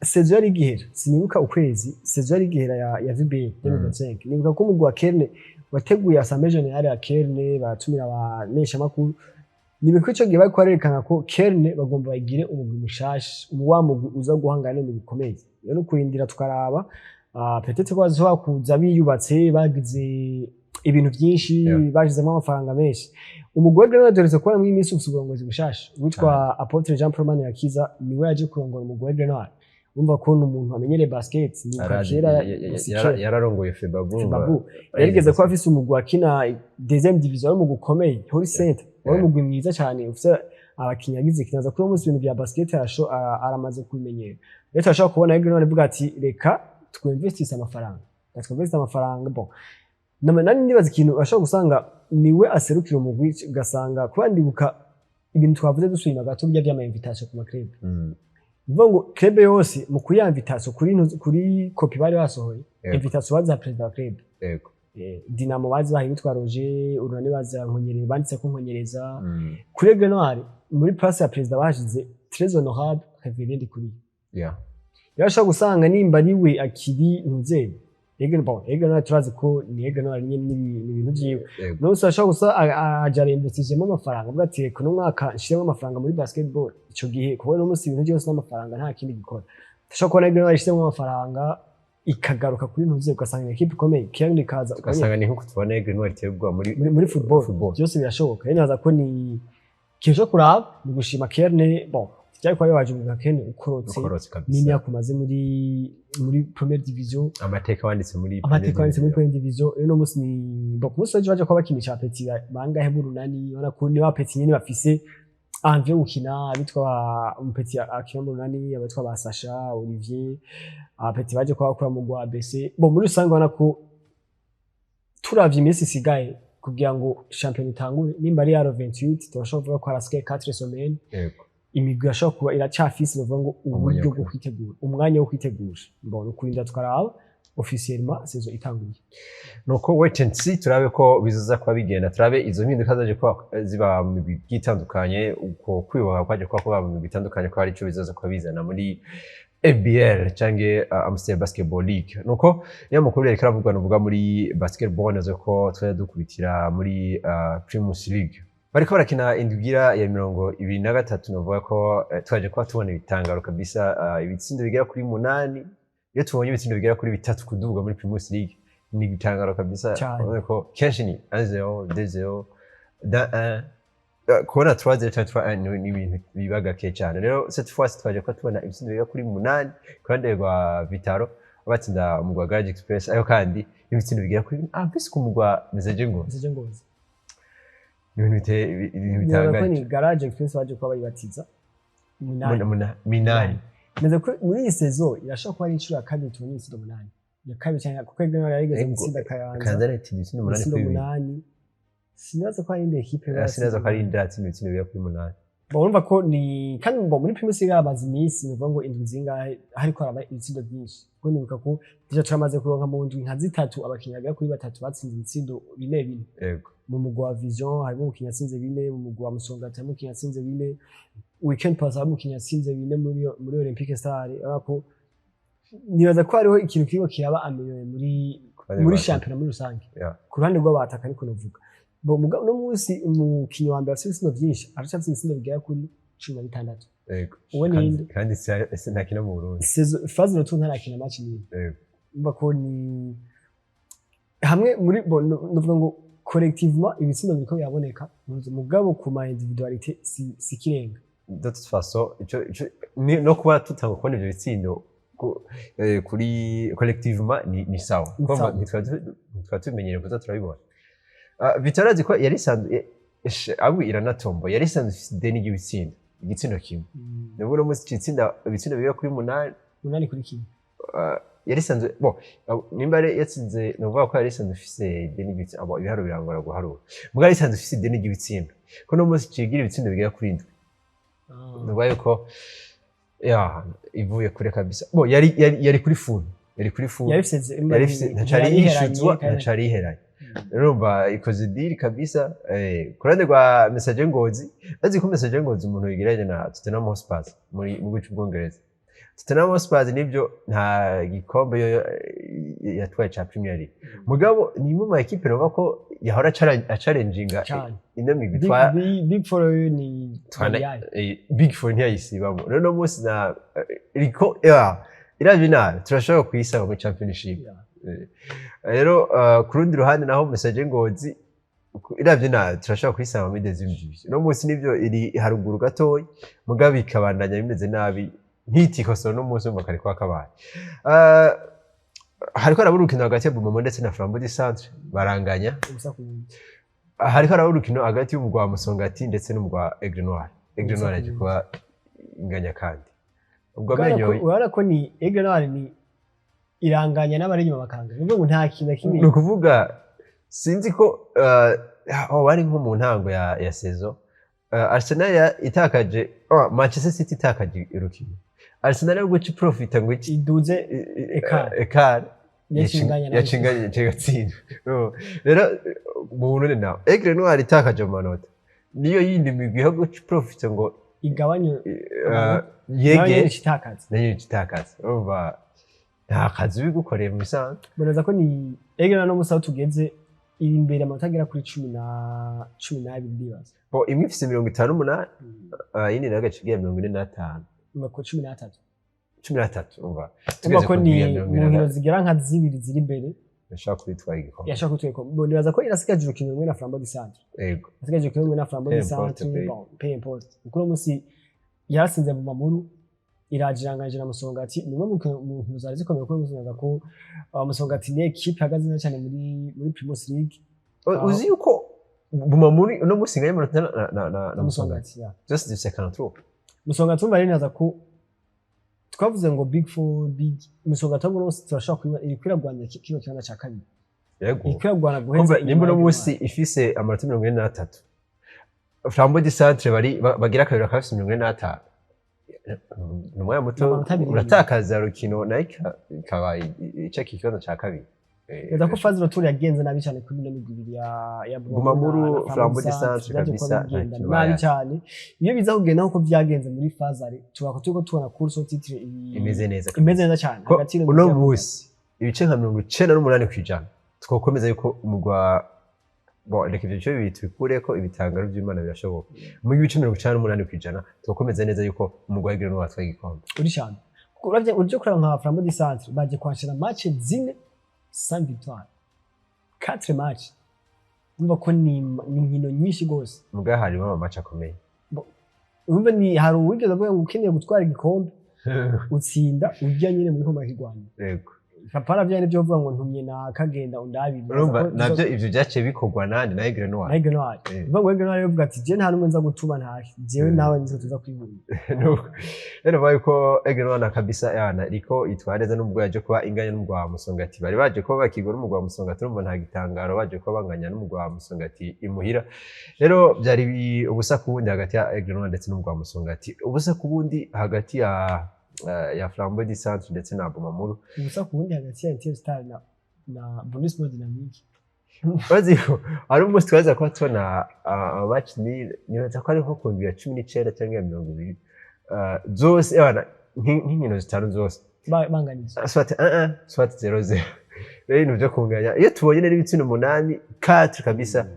saison yari igihera, sinibuka ukwezi, saison yari igihera ya VBA 2025, nibuka ko umugwi wa Kerne wateguye assemblée générale ya Kerne, baratumira abamenyeshamakuru. Nibuka ko ico gihe bariko barerekana ko Kerne bagomba bagire umugwi mushasha, wa mugwi uza guhangana n'imigwi ikomeye. Rero no kurindira tukaraba, peut-être ko bazoshobora kuza biyubatse, bagize ibintu byinshi, bashizemo amafaranga menshi. Umugwi wa Grenade duherutse kubona muri iyi minsi ufise uburongozi bushasha. Witwa Apôtre Jean Paul Manirakiza niwe yaje kurongora umugwi wa Grenade. Urumva ko ni umuntu amenyereye basket, ni Arazi, kera. Yararongoye FEBABU. FEBABU. Yarigeze kuba afise umugwi wakina deuxième division, wari umugwi ukomeye, Holy Center, wari umugwi mwiza cyane ufise abakinyi yagize kinaza. Kuri uwo munsi ibintu bya basket aramaze kubimenyera. Rero turashobora kubona Grenade ivuga ati reka twinvestisse amafaranga, reka twinvestisse amafaranga. Bon, nani ndibaza ikintu bashobora gusanga niwe aserukira umugwi, ugasanga kuba ndibuka ibintu twavuze dusubira gato bijya vy'ama invitation ku ma club. Bivuga ngo club yose mu kuya invitation kuri copie bari basohoye, invitation baziha perezida wa club. Dinamo bazi baha witwa Roger, Urunani baziha Nkonyereza, banditse ko Nkonyereza. Kuri Aigle Noir, muri place ya perezida bashize Très Honorable Révérien Ndikuriyo. Rero ashobora gusanga nimba ari we akiri ntuzeye Aigle, bon, Aigle Noir turazi ko ni Aigle Noir nyene, ni ibintu vyiwe. Nose ashobora gusa aja arembesijemo amafaranga, avuga ati reka uno mwaka nshiremo amafaranga muri basketball. Ico gihe kuko uno munsi ibintu byose n'amafaranga, nta kindi gikora. Ashobora kubona Aigle Noir ishizemo amafaranga, ikagaruka kuri ntuze, ugasanga ni équipe ikomeye, kandi ikaza Ugasanga ni nkuko tubona Aigle Noir iteye ubwoba muri muri football. Football. Byose birashoboka. Rero nibaza ko ni ikintu cyo kuraba, ni gushima Kerne. Bon, byari kuba bibaje mu Kerne ukorotse Ukorotse kabisa. n'imyaka umaze muri première division. Amateka wanditse muri Amateka wanditse muri première division. Rero uno munsi ni bon, ku munsi w'ejo baje kuba bakinisha aba petits bangahe b'Urunani. Ubona ko ni ba petits nyene bafise envie yo gukina, abitwa umu petit akina mu Runani, abitwa ba Sacha Olivier, aba petits baje kuba bakora mu gwa ABC. Bon, muri rusange ubona ko turavye iminsi isigaye kugira ngo shampiyona itangure, nimba ari yaro 28, turashobora kuvuga ko harasigaye 4 semaines. Imigwi irashobora kuba iracafise, bavuga ngo Umwanya uburyo wo bwo kwitegura, umwanya wo kwitegura. Bon, ukurinda tukaraba officiellement saison itanguye. Nuko wait and see, turabe ko bizoza kuba bigenda, turabe izo mpinduka zaje kuba ziba mu migwi igiye itandukanye, uko kwiyubaka kwaje kuba kuba mu migwi itandukanye, ko hari ico bizoza kuba bizana muri ABL canke Amstel Basketball League. Nuko niyo makuru yariko aravugwa nuvuga muri basketball, nazo ko twari dukubitira muri Primus League, bariko barakina indwigira ya 23. Novuga ko twaje kuba tubona ibitangaro kabisa, ibitsindo bigera kuri 8. Iyo tubonye ibitsindo bigera kuri 3 kuduga muri Primus League, ni igitangaro kabisa. Cyane. Urabona ko kenshi ni 1-0, 2-0, 1-1. Kubona 3-0 cyangwa 3-1 ni ibintu biba gake cyane. Rero cette fois twaje kuba tubona ibitsindo bigera kuri 8 ku ruhande rwa Vitaro, batsinda umugwa wa Garage Express, ariko kandi ibitsindo bigera kuri mbese ku mugwa Message Ngozi. Message Ngozi. Ni ibintu ibintu Nibaza ko bitangaje. ni Garage Express baje kuba bayibatiza 8. 8. Meze ko muri iyi saison irashobora kuba ari inshuro ya kabiri tubonye ibitsindo 8, ya kabiri cyane, kuko Aigle Noir yarigeze gutsinda Kayanza. Kayanza yatsinze ibitsindo 8 ibitsindo kuri 2. 8. Sinaza ko hari indi équipe Sinaza ko ari indi yatsinze ibitsindo bigera kuri 8. Bon, urumva ko ni kandi, bon, muri Primus League hamaze iminsi, ni ukuvuga ngo indwi zingahe, hariko haraba ibitsindo byinshi, kuko nibuka ko déjà turamaze kuronka mu ndwi nka zitatu abakinyi bagera kuri batatu batsinze ibitsindo bine bine. Mu mugwi wa Vision harimo umukinyi yatsinze bine, mu mugwi wa Musongati harimo umukinyi yatsinze bine, weekend pass harimo umukinyi yatsinze bine, muri Olympique Star. Urabona ko nibaza ko hariho ikintu kiriko kiraba amélioré muri shampiyona muri rusange ku ruhande rw'abataka, ariko novuga bo muga uno munsi umukinyi wa mbere afite ibitsindo vyinshi aracafise ibitsindo bigera kuri 16. Uwo ni inde? Kandi ntakina mu Burundi. Saison, phase retour ntarakina match n'imwe. Umva ko ni hamwe muri bo novuga ngo collectivement ibitsindo biriko biraboneka, mugabo ku ma individualité si kirenga. De toute façon, ico no kuba tutanga kubona ivyo bitsindo kuri collectivement ni sawa. Ni Kumva sawa. ntitwari tubimenyereye kuza turabibona. Ah, Vital'O azi ko yari isanzwe abwi iranatombo, yari isanzwe ifise ideni ry'ibitsindo, igitsindo kimwe. Nubwo uno munsi itsinda ibitsindo bigera kuri 8. 8-1. Ah, yari isanzwe, bon, nimba yari yatsinze, ni ukuvuga ko yari isanzwe ifise ideni ry'ibitsindo. Abo ibiharuro birangora guharura, mugabo yari isanzwe ifise ideni ry'ibitsindo, ko uno munsi cigira ibitsindo bigera kuri 7. Ni ukuvuga yuko ya ivuye kure kabisa. Bo yari kuri full, yari kuri full. Yari ifise Yari ifise, ntacari yishuzwa, ntacari yiheranye. Urumva ikoze deal kabisa. Ku ruhande rwa Messager Ngozi, azi ko Messager Ngozi umuntu yigeranye na Tottenham Hotspur muri mu gihugu cy'Ubwongereza. Tottenham Hotspur nibyo nta gikombe yo yatwaye ca Premier League, mugabo ni imwe mu ma équipe novuga ko yahora achallenginga Cane. ino migwi. Big Four ni yayi. Big Four ntiyayisibamo. Rero uno munsi na iriko ya iravye nabi turashobora kuyisaba muri Championship. Rero ku rundi ruhande naho Messager Ngozi iravye nabi turashobora kuyisanga muri deuxième division. Uno munsi nivyo iri haruguru gatoyi, mugabo ikabandanya bimeze nabi ntitikosora uno munsi, umva kari kwa kabaye. Hariko haraba urukino hagati ya Bumamo ndetse na Flambeau du Centre, baranganya. 0-0. Hariko haraba urukino hagati y'umugwa wa Musongati ndetse n'umugwa wa Aigle Noir. Aigle Ubusa Noir yaje ku kuba inganya kandi ubwo Urabona amenyo urabona ko ni Aigle Noir ni iranganya n'abari inyuma bakanganya, ni ukuvuga ngo nta kintu na kimwe. Ni ukuvuga sinzi ko aho bari nko mu ntango ya saison, Arsenal itakaje, oh, Manchester City itakaje urukino, Arsenal yo guca profita ngo iki iduze écart. Écart. Yacinganya nayo. Yacinganye igatsinda. Rero mu Burundi nawe Aigle Noir itakaje amanota, niyo yindi migwi yo guca profita ngo igabanye yege nayo itakaza. Nayo itakaza. Urumva nta kazi ubigukoreye mu bisanzwe. Mboneza ko ni Aigle Noir no musi aho tugeze iri imbere amanota agera kuri 12 ndibaza. Bo imwe ifise 58, iyindi nayo agace igira 45. Ko 13. 13, umva. Urumva ko ni mirongo mu ine nkino zigera nka zibiri ziri imbere. Yashobora kubitwara igikombe. Yashaka kutwereka. Bon, nibaza ko irasigaje urukino rumwe na Flambeau du Centre. Irasigaje urukino rumwe na Flambeau Peu du importe, Centre. pe. Bon, peu importe, kuko uno munsi yarasinze mu Mamuru, irajiranganje na Musongati, ni umwe mu nkino zari zikomeye, kuko nibaza ko Musongati ni équipe ihagaze neza cyane muri Primus League. Uzi yuko guma muri uno munsi nganya amanota na Musongati. Musongati, ya. Byose zifise 43. Musongati umva rero nibaza ko twavuze ngo big four, big Musongati, ahubwo uno munsi turashobora kuyiba iriko iragwanira kino kibanza ca kabiri. Iriko iragwana guheza Kumva inyuma nimba uno ya munsi ifise amanota 43, Flambeau du Centre bari bagira kabiri bakaba bafise 45, ni umwanya muto. Amanota abiri. Uratakaza rukino nayo ikaba iceka ikibanza ca kabiri. Nibaza ko phase retour yagenze nabi cyane kuri ino migwi ibiri ya Bumamuru, na Flambeau du Centre byaje kuba kabisa, bigenda nta kintu nabi bayazi. cyane. Iyo biza kugenda nkuko byagenze muri phase aller, tuba turiko tubona course au titre imeze neza. Imeze neza cyane Ko hagati y'ino uno migwi. munsi ibice nka 98% twokomeza yuko umugwa, bon, reka ivyo bice bibiri tubikureko, ibitangaro vy'Imana birashoboka. Mu bice 98% twokomeza neza yuko umugwa w'Aigle Noir watwaye igikombe. Uri cyane. Kuko uravye uje kuraba nka Flambeau du Centre baje kwashira match zine sans victoire, 4 match, urumva ko ni inkino nyinshi gose. Muga harimo ama match akomeye. Urumva ni hari uwigeze avuga ngo ukeneye gutwara igikombe utsinda ujya nyine muri koma kirwanira. Kapara vya nivyo uvuga ngo ntumye nakagenda undabire. Urumva navyo ivyo vyaciye bikorwa nande na Aigle Noir. Aigle Noir. Uvuga ngo Aigle Noir yovuga ati je nta numwe nza gutuma ntahe, jewe nawe nizo tuza kwihurira. Nuko rero bavuga yuko Aigle Noir na kabisa yana riko itwara neza, n'ubwo yaje kuba inganya n'umugwi wa Musongati. Bari baje kuba bakigwa n'umugwi wa Musongati, urumva nta gitangaro baje kuba banganya n'umugwi wa Musongati imuhira. Rero byari ubusa ku wundi hagati ya Aigle Noir ndetse n'umugwi wa Musongati, ubusa ku wundi hagati ya Flambeau du Centre ndetse na Bumamuru. Ubusa ku wundi hagati ya Interstar na Bonus Dynamique. Urazi ko hari umunsi twaza kuba tubona match, ni nibaza ko ari nko ku ndwi ya 19 cyangwa ya 20, zose abana nk'inkino zitanu zose Banganije. Soit 1-1, soit 0-0. Rero ibintu byo kunganya, iyo tubonye rero ibitsindo umunani 4 kabisa,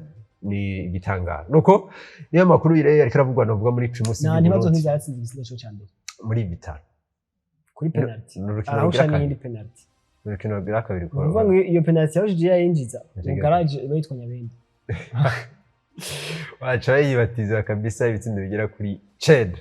ni igitangaro. Nuko niyo makuru rero yariko aravugwa novuga muri Primus Na League ntibazo Burundi. Ntibyatsinze igisindo cyo cya mbere Muri bitanu kuri penalty. Ni urukino Arahusha rugira n'iyindi kabiri. Penalty. Ni urukino rugira kabiri. Ni ukuvuga ngo iyo penalty yahushije yayinjiza mu Yaciye garage iba yitwa Nyabenda. Baca bayibatiza kabisa ibitsindo bigera kuri cenda.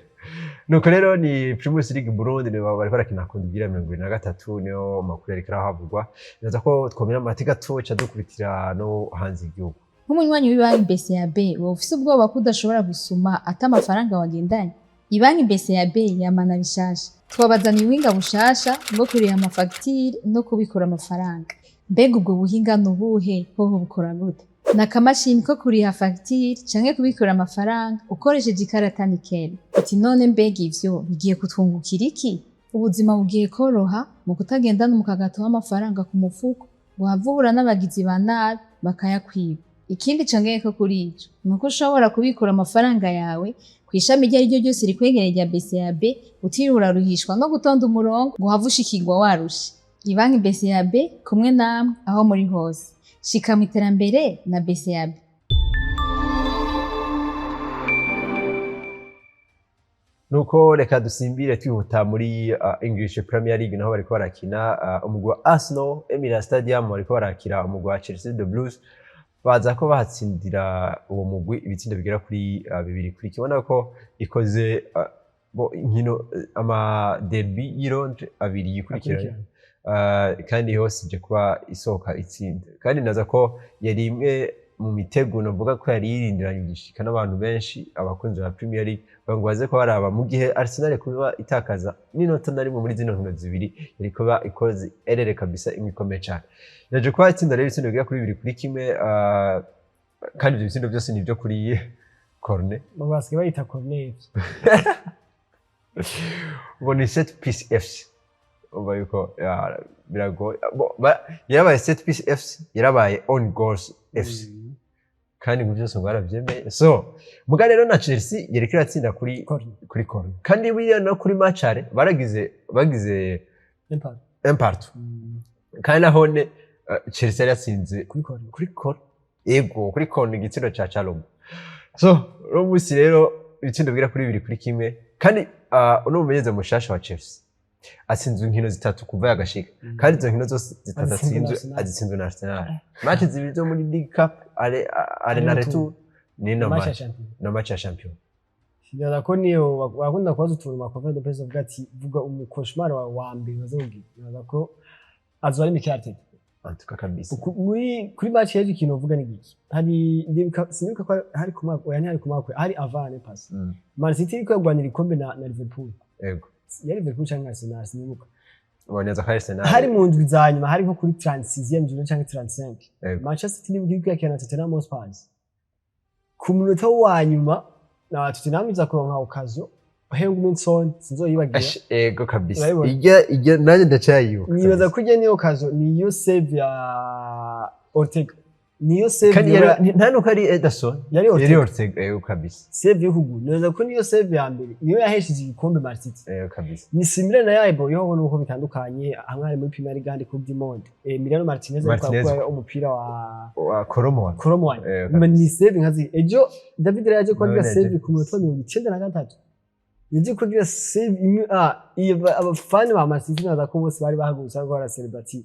Nuko rero ni Primus League Burundi, nibo bariko barakina ku ndwi ya 23, niyo makuru yariko arahavugwa. Nibaza ko twomenya amateka, tuca dukubitira no hanze y'igihugu. Nk'umunywanyi w'ibanki BCAB, wowe ufise ubwoba ko udashobora gusuma ata amafaranga wagendanye? Ibanki BCAB yamana bishasha. Twabazaniye ubuhinga bushasha bwo kuriha amafagitire no kubikura amafaranga. Mbega ubwo buhinga ni ubuhe? Hoho bukora gute? Ni akamashini ko kuriha fagitire canke kubikura amafaranga ukoresheje ikarata Nickel. Uti none mbega ivyo bigiye kutwungukira iki? Ubuzima bugiye koroha mu kutagendana umukagato w'amafaranga ku mufuko ngo uhave uhura n'abagizi ba nabi bakayakwiba. Ikindi congeyeko kuri ico ni uko ushobora kubikura amafaranga yawe kw'ishami iryo ariryo ryose rikwegereye rya BCAB, utiriwe uraruhishwa no gutonda umurongo ngo uhave ushikirwa warushe. Ibanki BCAB, kumwe namwe aho muri hose. Shika mu iterambere na BCAB. Nuko reka dusimbire twihuta muri English Premier League, naho bariko barakina. Umugwi wa Arsenal, Emirates Stadium, bariko barakira umugwi wa Chelsea the Blues, baza ko bahatsindira uwo mugwi ibitsindo bigera kuri 2-1. Ubona ko ikoze bo inkino ama derby y'i Londres abiri yikurikiranye. Kandi hose ije kuba isohoka itsinda, kandi naza ko yari imwe mu mitego novuga ko yari yirindiranye igishika n'abantu benshi, abakunzi ba Premier League, ngo baze ko baraba mu gihe Arsenal kuba itakaza n'inota na rimwe muri zino nkino zibiri, yari kuba ikoze erreur kabisa imwe ikomeye cyane. Yaje kuba itsinda rero ibitsindo bigera kuri 2-1, kandi ibyo bitsindo byose ni ibyo kuri corner. Basigaye bayita corner. Ngo ni set piece FC. Umva yuko biragoye. Yarabaye set piece FC, yarabaye own goals FC, kandi ngo byose ngo barabyemeye. So muga rero na Chelsea yariko iratsinda kuri Corner. kuri corner, kandi buriya no kuri match aller baragize bagize Impact. un partout, kandi nahone Chelsea yari yatsinze Kuri corner. Kuri corner, ego, kuri corner, igitsindo ca Chalobah. So uno munsi rero ibitsindo bigera kuri 2-1, kandi uno mumenyereza mushasha wa Chelsea atsinzwe inkino zitatu kuva yagashika, kandi izo nkino zose zitatu azitsinzwe na atsinzwe Arsenal. Azitsinzwe na Arsenal, match zibiri zo muri League Cup, aller na Aller. retour, ni no match ya match champion. No match ya champion. Nibaza ko niyo barakunda kubaza utuntu ma conférence de presse, bavuga ati vuga umu cauchemar wawe wa mbere bazobwira. Nibaza ko azoba ari Mikel Arteta. En tout cas kabisa. Kuri match y'ejo ikintu uvuga ni giki? Hari ndibuka, sinibuka ko hari ku mwaka, oya, ntihari ku mwaka, hari avant l'année passée. Man City iriko yarwanira igikombe na Liverpool. Yari Liverpool canke Arsenal, sinibuka. Boneza ko Arsenal. Hari mu ndwi za nyuma, hari nko kuri 36e journée canke 35. Manchester City nibuka iriko yakina na Tottenham Hotspur. Ku munota wa nyuma na Tottenham iza kuronka occasion, Heung-min Son, sinzoyibagira. Ash, ego kabisa. Urabibona? Ijya nanjye ndacyayibuka. Nibaza ko ijya niyo occasion, niyo save ya Ortega, niyo save. Kandi nta nuko ari Ederson. Yari yari Ortega. Ortega, ego kabisa. Save yo kuguru, nibaza ko niyo save ya mbere, niyo yahesheje igikombe Man City. Ego kabisa. Ni similaire na yabo yoho, nuko bitandukanye. Hamwe hari muri Premier League, ahandi Coupe du Monde. Emiliano Martinez ariko Martinez. akora umupira wa Wa Kolo Muani. Kolo Muani. Ego kabisa. Ni save nkazi ejo David Raya yaje kugira None save ku munota wa 93, yaje kugira save imwe. Iyo abafani ba Man City naza ko bose bari bahagurutse bariko baracelebrate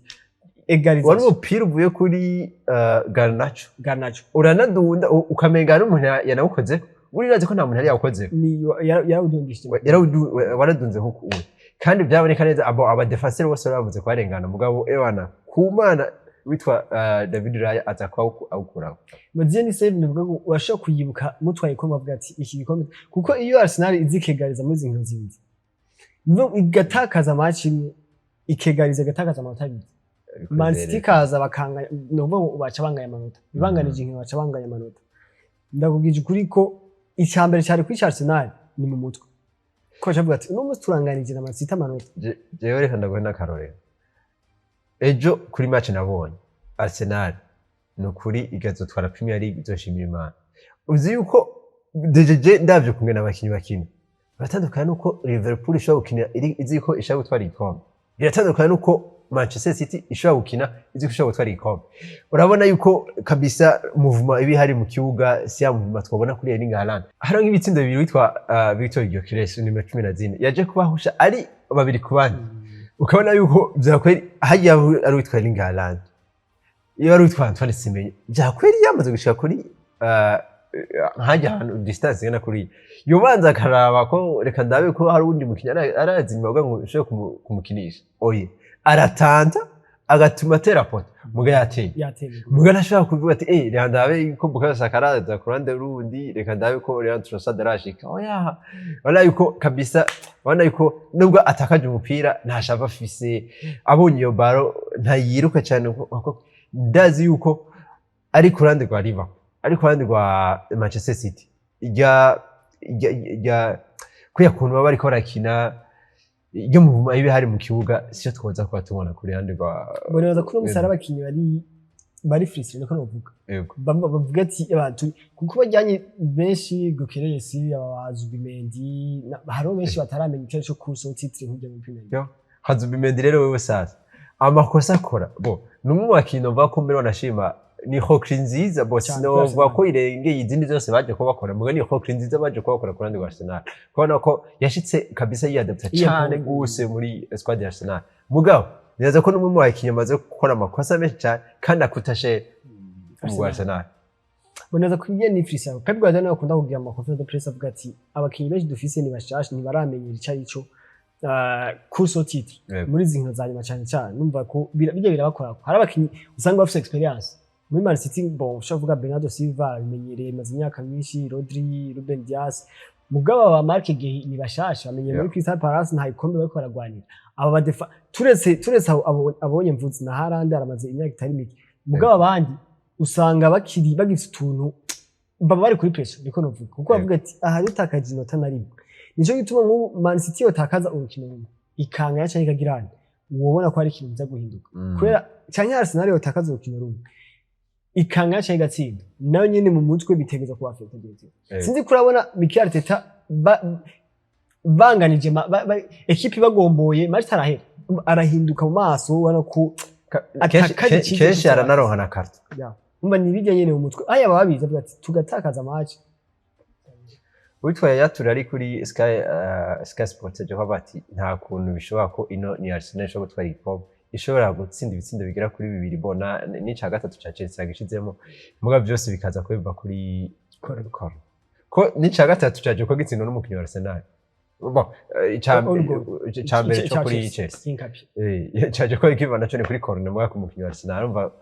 Wari égalisation. umupira uvuye kuri Garnacho. Garnacho. Uranadunda ukamenga n'umuntu yanawukoze, uribaze ko nta muntu yari yawukoze. Ni yarawudungishije. Waradunze nkuko uwe. Kandi byaboneka neza abo aba défenseurs bose bari bamaze kubarengana, mugabo ewana ku Mana witwa David Raya aza kuba awukuraho. Maziye ni save, nivuga ngo urashobora kuyibuka mutwaye igikombe, avuga ati iki gikombe, kuko iyo Arsenal izi ikegariza muri izi nkino zibiri, niyo igatakaza match imwe, ikegariza igatakaza amanota abiri, Man City ikaza bakanga, ni ukuvuga ngo baca banganya amanota, ibanganije inkino baca banganya amanota. Ndakubwije ukuri ko icya mbere cyari kwica Arsenal ni mu mutwe, ko baca bavuga ati uno munsi turanganije na Man City amanota. Jewe reka ndaguhe n'akarorero. Ejo kuri match nabonye Arsenal, ni ukuri igazotwara Premier League, izoshimira Imana. Uzi yuko dejeje ndavye kumwe n'abakinyi bakina, biratandukanye nuko Liverpool ishobora gukina izi ko ishobora gutwara igikombe, biratandukanye nuko Manchester City ishobora gukina izi ko ishobora gutwara igikombe. Urabona yuko kabisa mouvement iba ihari mu kibuga si ya mouvement twabona kuri Erling Haaland. Hariho nk'ibitsindo bibiri witwa Victor Gyökeres, nimero 14, yaje kubahusha ari babiri ku bandi, ukabona yuko vyakweri hajya ari witwa Erling Haaland, iyo ari witwa Antoine Semenyo, vyakweri yamaze gushika kuri nkajya ahantu distance ingana kuriya, yobanza akaraba ko reka ndabe ko hari uwundi mukinnyi arazi inyuma kugira ngo nshobore kumukinisha. Oye, aratanta agatuma atera poteau, muga yateye. Yateye. Muga ntashobora kuvuga ati reka ndabe ko Bukayo Saka araza ku ruhande rundi, reka ndabe ko Leon Trossard arashika. Oya, urabona yuko kabisa, urabona yuko nubwo atakaje umupira ntashava afise, abonye iyo ballon ntayiruka cyane, kuko ndazi yuko ari ku ruhande rwa Liverpool, ari ku ruhande rwa Manchester City, ijya kuriya kuntu baba bariko barakina, iryo mouvement iba ihari mu kibuga siyo twoza kuba tubona ku ruhande rwa Mbona ko uno munsi hari abakinyi bari frustrés, niko novuga. Bavuga ati abantu kuko bajyanye benshi, Gyökeres, aba Zubimendi, hariho benshi bataramenya icyo cyo course au titre nk'ujya muri Premier League. Yo, Zubimendi rero wewe sasa amakosa akora, bo ni umwe mu bakinyi novuga ko mbere wanashima ni recrue nziza, bo Cyane, sinovuga kuri ko irengeye izindi zose baje kuba bakora, muga ni recrue nziza baje kuba bakora ku ruhande rwa Arsenal, kubona ko yashitse kabisa yiyadapta Yiyadapta. cyane gose muri squad ya Arsenal. Mugabo nibaza ko n'umwe mu bakinyi amaze gukora amakosa menshi cyane kandi akutashe mu Arsenal. Mboneza ko iyo ni frustration. Pep Guardiola nawe akunda kugira ama conférence de presse avuga ati abakinyi benshi dufise ni bashasha, ntibaramenyera ico ari cyo course au titre muri izi nkino za nyuma cyane cyane. Numva ko bijya birabakora. Hari abakinyi usanga bafise expérience muri Man City, bon, ushobora kuvuga Bernardo Silva abimenyereye, maze imyaka myinshi, Rodri, Ruben Dias, mugabo aba Marc Guehi ni bashasha, bamenyeye muri Crystal Palace, nta gikombe bariko baragwanira. Aba badefa turetse abonye mvutsi na Haaland aramaze imyaka itari mike, mugabo abandi usanga bakiri bagifite utuntu, baba bari kuri pressure, niko novuga, kuko bavuga ati aha dutakaje inota na rimwe. Nico gituma nk'ubu Man City yotakaza urukino rumwe ikanganya canke ikagirana, wobona ko hari ikintu biza guhinduka, kubera canke Arsenal yotakaza urukino rumwe ikanganya canke igatsinda, nayo nyene mu mutwe bitegeza kuba affecté directement. Sinzi ko urabona Mikel Arteta banganije ekipi bagomboye, match itarahera arahinduka mu maso, ubona ko atakaje icyizere Kenshi cy'abantu. aranaronka na carte. Ya. Umva ni bijya nyene mu mutwe aya baba babizi, avuga ati tugatakaza match. Witwa Yayature ari kuri Sky Sports ejo bavuga ati nta kuntu bishobora ko ino ni Arsenal ishobora gutwara igikombe, ishobora gutsinda ibitsindo bigera kuri bibiri, bona n'ica gatatu ca Chelsea yagishizemo, muga byose bikaza kubiva kuri corner, ko n'ica gatatu caje ko gitsindwa n'umukinnyi wa Arsenal. Bon, Own goal. ica mbere cyo kuri Chelsea. Hincapié. Caje ko ikiva naco ni kuri corner, muga ku mukinnyi wa Arsenal. Urumva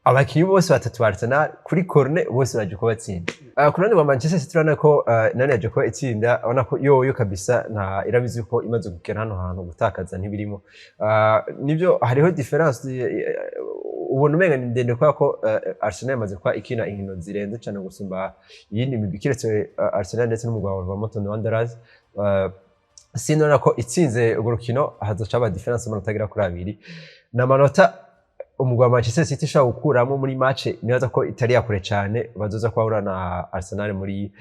abakinyi bose batatu ba Arsenal kuri corner bose baje kuba batsinda. Ku ruhande rwa Manchester City urabona ko nani yaje kuba itsinda, urabona ko yoyo kabisa nta irabizi ko imaze kugera hano hantu gutakaza ntibirimo. Nibyo hariho différence, ubona umenga ni ndende kubera ko Arsenal yamaze kuba ikina inkino zirenze cyane gusumba iyindi migwi, kiretse Arsenal ndetse n'umugwi wa Wolverhampton Wanderers. Sinona ko itsinze urwo rukino hazoca haba différence amanota agera kuri abiri, ni amanota umugwi wa Manchester City ushobora gukuramo muri match nibaza ko itari yakure cyane bazoza kuhahura na Arsenal muri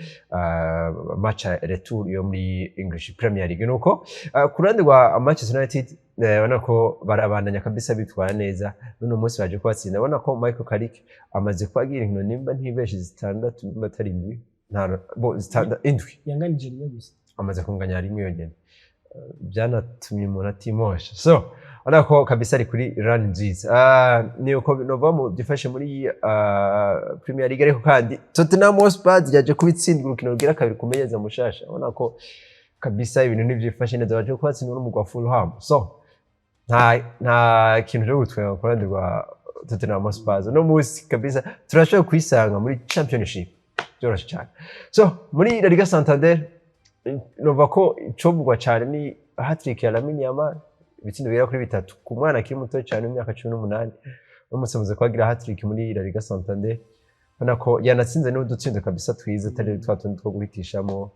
match retour yo muri English Premier League. Nuko ku ruhande rwa Manchester United, ubona ko barabandanya kabisa bitwara neza, n'uno munsi baje kubatsinda. Ubona ko Michael Carrick amaze kubagira inkino, nimba ntibeshe, zitandatu, nimba atari indwi, nta bo indwi. Yanganije rimwe gusa. Amaze kunganya rimwe yonyene. Byanatumye umuntu atimosha, so urabona ko kabisa ari kuri run nziza. Ni uko nova mu byifashe muri Premier League. Ariko kandi Tottenham Hotspur yaje kuba itsindwa urukino rugira kabiri kumenyereza mushasha, ubona ko Kabisa ibintu ntivyifashe neza, baje kubatsindwa n'umugwi wa Fulham. So nta kintu cyo gutwenga ku ruhande rwa Tottenham Hotspur no munsi. Kabisa turashobora kuyisanga muri Championship byoroshe cyane. So muri La Liga Santander, numva ko icovugwa cyane ni hat-trick ya Lamine Yamal, ibitsindo bigera kuri bitatu ku mwana akiri muto cyane w'imyaka 18. Uramutse amaze kuhagira hat-trick muri La Liga Santander, ubona ko yanatsinze n'udutsindo kabisa twiza, atari twa tundi two guhitishamo.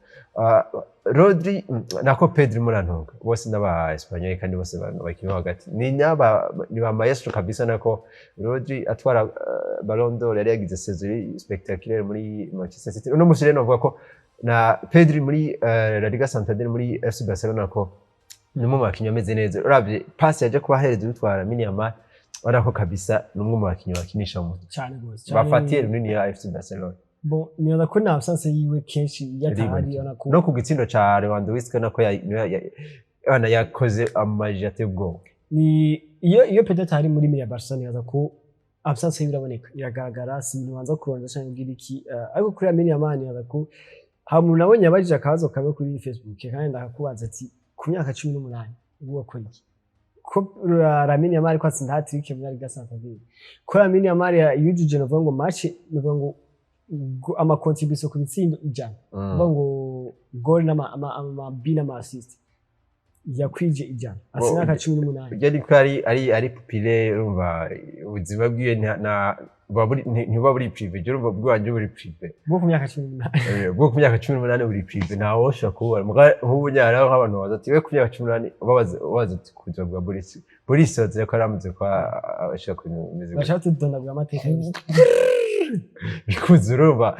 Rodri, nako Pedri, murantunga, bose n'aba Espanyol kandi bose bakina hagati, ni n'aba ni ba maestro kabisa. Nako Rodri atwara Ballon d'Or, yari yagize saison spectaculaire muri Manchester City. Uno musi rero novuga ko na Pedri muri La Liga Santander muri FC Barcelona ko ni umwe mu bakinnyi ameze neza. Uravye passe yaje kubahereza utwara Lamine Yamal, ubona ko kabisa ni umwe mu bakinnyi bakinisha mu mutwe. Cyane rwose. Bafatiye runini ya FC Barcelona. Bon, nibaza ko nta absence yiwe kenshi iyo atahari ubona ko No ku gitsindo ca Lewandowski nako yakoze amaji ateye ubwoba. Ni iyo Pedro atahari muri ya Barca, nibaza ko absence yiwe iraboneka, iragaragara. Si ibintu banza kuronda canke kugira iki, ariko kuri Lamine Yamal nibaza ko hari umuntu nabonye yabajije akabazo kamwe kuri Facebook kandi ndakakubaza ati: "Ku myaka 18 ubu wakora iki?" Ko Lamine Yamal ko atsinda hat-trick muri Liga Santander, ko Lamine Yamal yujuje, novuga ngo match, novuga ngo ama contribution ku bitsindo 100, kuvuga ngo goal n'ama ama bi n'ama assist yakwije 100, afite imyaka 18. Ujya ariko ari populaire, urumva ubuzima bwiwe ntibuba buri privé. Jya urumva bwanje buri privé. Bwo ku myaka 18. Bwo ku myaka 18 buri privé, ntawe woshobora kububona. Nk'ubu nyine hariho nk'abantu babaza ati: "We ku myaka 18", ubabaza ati ku buzima bwa Boris, Boris bazi ko yaramaze kuba ashaka ku bintu bimeze gutya. Bashaka tudondagura amateka yose. Bikuze, urumva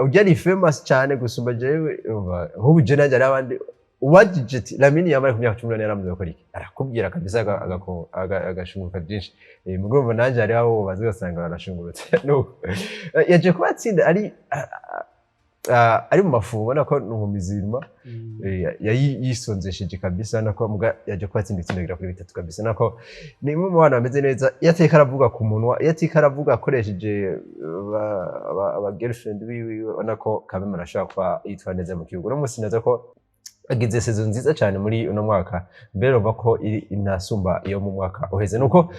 ujya ari famous cyane gusumba jewe. Urumva nk'ubu je nanjye hari abandi ubajije ati: "Lamine Yamal ku myaka 18 yaramaze gukora iki?" Arakubwira kabisa agashunguruka byinshi. Mugo urumva nanjye hariho abo bazi ugasanga barashungurutse. Nuko yaje kuba atsinda ari mu mafungo, ubona ko ni umumizirima. Yisonzesheje kabisa, nako muga yaje kuba atsinda itsinda bigera kuri bitatu kabisa. Nako ni umwe mu bana bameze neza. Iyo ateka aravuga ku munwa, iyo ateka aravuga akoresheje aba girlfriend biwe, ubona ko kameme arashobora kuba yitwara neza mu kibuga. Uno munsi neza ko agize saison nziza cyane muri uno mwaka mbere, urumva ko iri inasumba iyo mu mwaka uheze. Nuko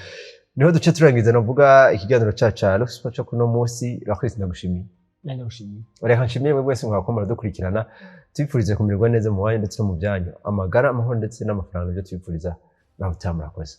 niho duce turangiza navuga ikiganiro cacu ca Rock Sport cyo kuno munsi. Rakwisi, ndagushimiye. Nanjye ndagushimiye. Reka nshimire mwe mwese mwakoma muradukurikirana. Tubifurize kumererwa neza mu wanyu ndetse no mu byanyu, amagara, amahoro ndetse n'amafaranga, nibyo tubifuriza. Nawe utaha, murakoze.